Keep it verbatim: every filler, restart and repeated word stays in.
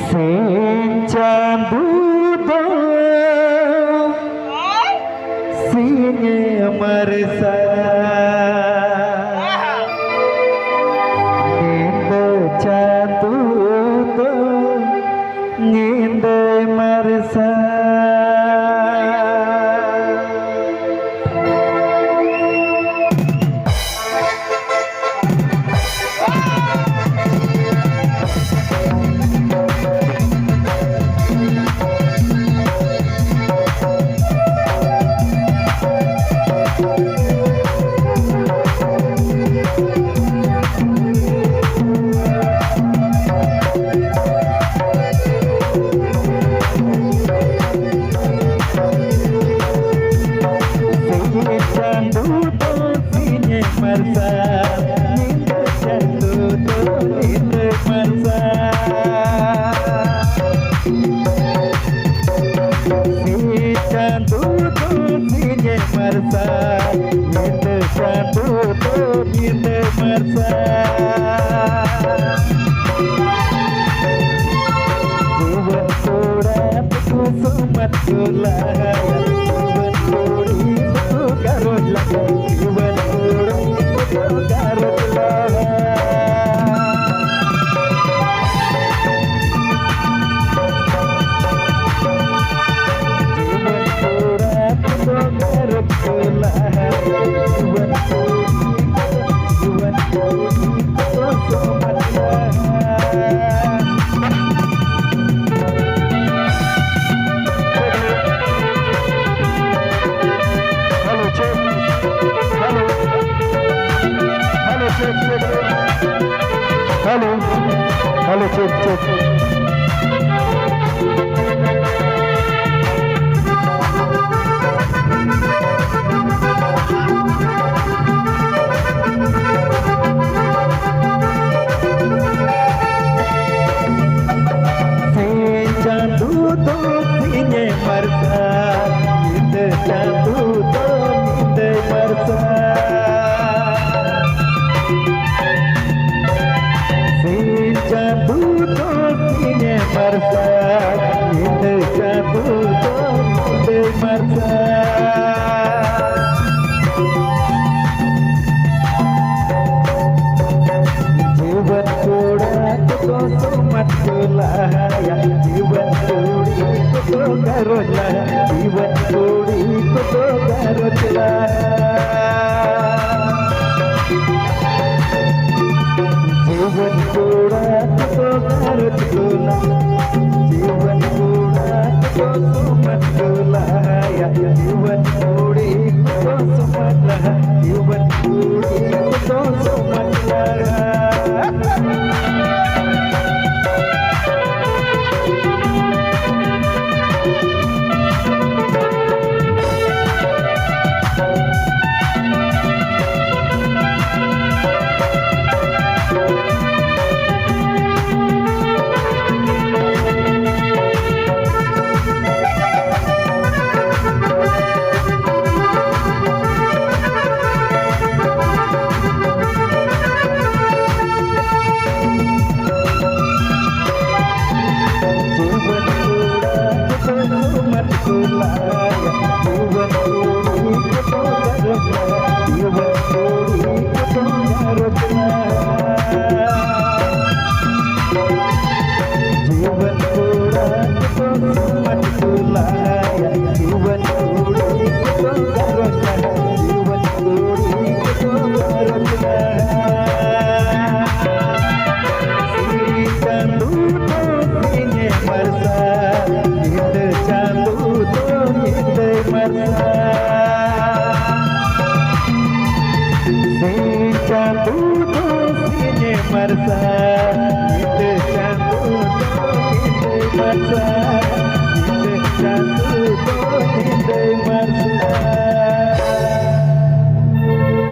ᱥᱤᱧ ᱪᱟᱸᱫᱚ ᱫᱚ ᱥᱤᱧᱮ ᱢᱟᱨᱥᱟᱞ, ᱧᱤᱫᱟᱹ ᱪᱟᱸᱫᱚ ᱫᱚ ᱧᱤᱫᱟᱹᱭ ᱢᱟᱨᱥᱟᱞ᱾ ᱥᱤᱧ ᱪᱟᱸᱫᱚ ᱫᱚ ᱥᱤᱧᱮ ᱢᱟᱨᱥᱟᱞ, ᱧᱤᱫᱟᱹ ᱪᱟᱸᱫᱚ ᱫᱚ ᱧᱤᱫᱟᱹ ᱢᱟᱨᱥᱟᱞ᱾ ᱥᱤᱧ ᱪᱟᱸᱫᱚ ᱫᱚ ᱥᱤᱧᱮ ᱢᱟᱨᱥᱟᱞ, ᱧᱤᱫᱟᱹ ᱪᱟᱸᱫᱚ ᱫᱚ ᱧᱤᱫᱟᱹ ᱢᱟᱨᱥᱟᱞ᱾ ᱡᱩᱣᱟᱹᱱ ᱠᱚᱲᱟ ᱫᱚᱠᱚ ᱥᱚᱢᱟᱡᱽ ᱠᱚ ᱞᱟᱦᱟᱭᱟ, ᱡᱩᱣᱟᱹᱱ ᱠᱩᱲᱤ ᱫᱚᱠᱚ ᱜᱷᱟᱨᱚᱸᱡᱽ ᱞᱟᱦᱟᱭᱟ, ᱡᱩᱣᱟᱹᱱ ᱠᱚᱲᱟ ᱫᱚᱠᱚ ᱜᱷᱟᱨᱚᱸᱡᱽ ᱞᱟᱦᱟᱭᱟ᱾ Hello, check. Hello. Hello, check, check. Hello. Hello, check, check. ᱥᱤᱧ ᱪᱟᱸᱫᱚ ᱫᱚ ᱥᱤᱧᱮ ᱢᱟᱨᱥᱟᱞ, ᱧᱤᱫᱟᱹ ᱪᱟᱸᱫᱚ ᱫᱚ ᱧᱤᱫᱟᱹᱭ ᱢᱟᱨᱥᱟᱞ᱾ ᱨᱚᱡᱽ ᱞᱟᱦᱟ, ᱡᱩᱣᱟᱹᱱ ᱠᱩᱲᱤ ᱠᱚᱫᱚ ᱜᱷᱟᱨᱚᱸᱡᱽ ᱞᱟᱦᱟ᱾ ᱡᱩᱣᱟᱹᱱ ᱠᱚᱲᱟ ᱠᱚᱫᱚ ᱜᱷᱟᱨᱚᱸᱡᱽ ᱠᱚ ᱞᱟᱦᱟ, ᱡᱩᱣᱟᱹᱱ ᱠᱚᱲᱟ ᱠᱚᱫᱚ ᱥᱚᱢᱟᱡᱽ ᱠᱚ ᱞᱟᱦᱟᱭᱟ, ᱡᱩᱣᱟᱹᱱ ᱠᱩᱲᱤ ᱠᱚᱫᱚ ᱥᱚᱢᱟᱡᱽ ᱞᱟᱦᱟ, ᱡᱩᱣᱟᱹᱱ ᱠᱩᱲᱤ ᱠᱚᱫᱚ ᱥᱚᱢᱟᱡᱽ ᱞᱟᱦᱟ᱾ ᱡᱩᱣᱟᱹᱱ ᱠᱚᱲᱟ ᱠᱚᱫᱚ ᱥᱚᱢᱟᱡᱽ ᱠᱚ ᱞᱟᱦᱟᱭᱟ, ᱡᱩᱣᱟᱹᱱ ᱠᱩᱲᱤ ᱠᱚᱫᱚ ᱜᱷᱟᱨᱚᱸᱡᱽ ᱞᱟᱦᱟ, ᱡᱩᱣᱟᱹᱱ ᱠᱩᱲᱤ ᱠᱚᱫᱚ ᱜᱷᱟᱨᱚᱸᱡᱽ ᱞᱟᱦᱟ᱾ ᱥᱤᱧ ᱪᱟᱸᱫᱚ ᱫᱚ ᱥᱤᱧᱮ ᱢᱟᱨᱥᱟᱞ, ᱧᱤᱫᱟᱹ ᱪᱟᱸᱫᱚ ᱫᱚ ᱧᱤᱫᱟᱹᱭ ᱢᱟᱨᱥᱟᱞ᱾ ᱥᱤᱧ ᱪᱟᱸᱫᱚ ᱫᱚ ᱥᱤᱧᱮ ᱢᱟᱨᱥᱟᱞ, ᱧᱤᱫᱟᱹ ᱪᱟᱸᱫᱚ ᱫᱚ ᱧᱤᱫᱟᱹᱭ ᱢᱟᱨᱥᱟᱞ, ᱧᱤᱫᱟᱹ ᱪᱟᱸᱫᱚ ᱫᱚ ᱧᱤᱫᱟᱹᱭ ᱢᱟᱨᱥᱟᱞ᱾